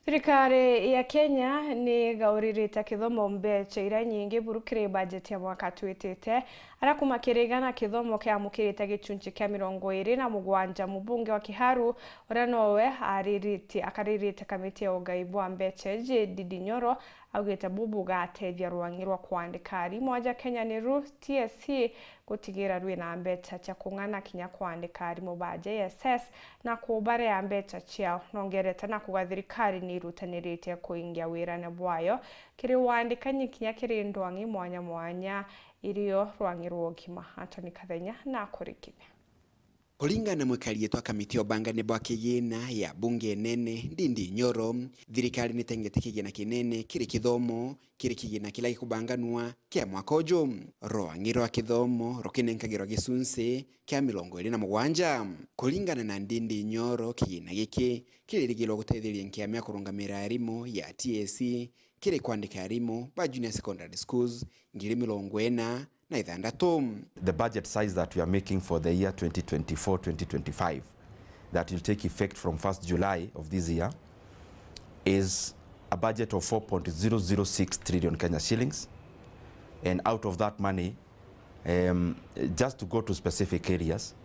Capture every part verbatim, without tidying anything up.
Thirikari ya Kenya ni igauririte kithomo mbeca iria nyingi buru kiri bajeti ya mwaka twitite, aria kuma kiri igana kithomo kiamukirite gichunchi kia mirongo iri na mugwanja. Mubunge wa Kiharu, uria nowe ariritie, akaririte kamiti ya ugai bwa mbeca iji, Ndindi Nyoro, augite bubu bugatethia rwang'i rwa kwandika arimu aja Kenya niru T S C gutigira rwina mbeca cia kung'ana kinya kwandika arimu ba J S S na kubarea mbeca ciao. Nongerete na kuga thirikari ni irutaniritie kuingia wirane bwayo kiri wandikani kinya kiri ndwang'i mwanya mwanya irio rwang'i rwa ugima. Anthony Kathenya na akurikithia. Kuringana na mwikari gitwa kamiti ya ubangani bwa kigina ya bunge nene, Ndindi Nyoro, thirikari nitengete kigina kinene kiri kithomo, kiri kigina kiria gikubanganua kia mwaka uju. Rwang'i rwa kithomo rukinenkagirwa gicunci kia mirongo iri na mugwanja. Kuringana na Ndindi Nyoro, kigina giki kiririgirwa gutetheria nkiama ya kurungamira arimu ya T S C kiri kwandika arimu ba junior secondary schools ngiri mirongo ina na ithantatu. The budget size that we are making for the year twenty twenty-four twenty twenty-five that will take effect from first July of this year is a budget of four point zero zero six trillion Kenya shillings. And out of that money, um, just to go to specific areas,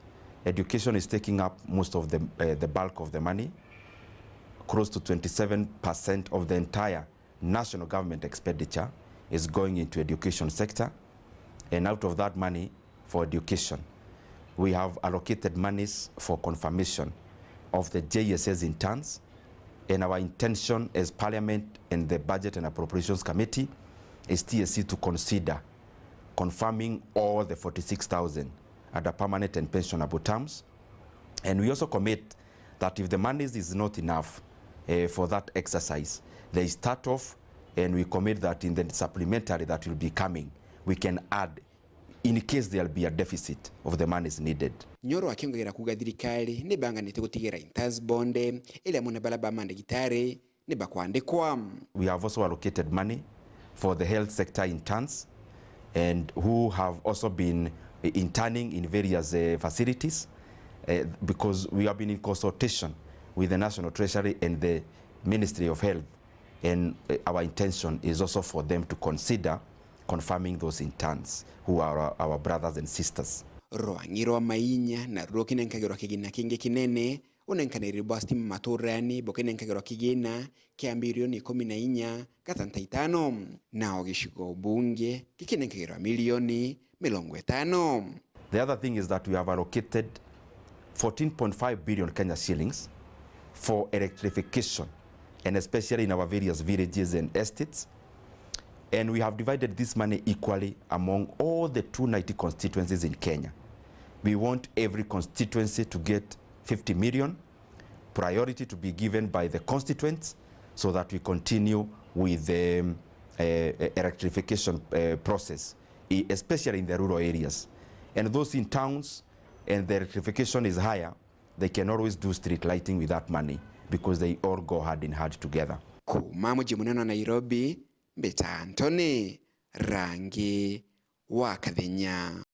education is taking up most of the, uh, the bulk of the money. Close to twenty-seven percent of the entire national government expenditure is going into education sector, and out of that money for education, we have allocated monies for confirmation of the J S S interns, and our intention as Parliament and the Budget and Appropriations Committee is T S C to consider confirming all the forty-six thousand under permanent and pensionable terms. And we also commit that if the monies is not enough, eh, for that exercise, there is start off, and we commit that in the supplementary that will be coming, we can add in case there'll be a deficit of the monies needed. Nyoro akiongerera kuuga thirikari nibanganite gutigira interns bonthe, iri amwe na baria ba mandagitari, ni bakwandikwa. We have also allocated money for the health sector interns and who have also been, eh, interning in various, eh, facilities, eh, because we have been in consultation with the National Treasury and the Ministry of Health, and, eh, our intention is also for them to consider confirming those interns who are our, our brothers and sisters. Rwang'i rwa mainya naruo rukinenkagirwa kigina kingi kinene, unenkaniri bwa stima maturani bukinenkagirwa kigina kia mbirioni ikumi na inya gatanta itano, nao gicigo bunge gikinenkagirwa milioni mirongo itano. The other thing is that we have allocated fourteen point five billion Kenya shillings for electrification, and especially in our various villages and estates. And we have divided this money equally among all the two ninety constituencies in Kenya. We want every constituency to get fifty million, priority to be given by the constituents, so that we continue with the, um, uh, electrification, uh, process, e-, especially in the rural areas. And those in towns and the electrification is higher, they can always do street lighting with that money because they all go hand in hand together. Kuuma muji munene wa Nairobi, mbita Anthony Rangi wa Kathenya.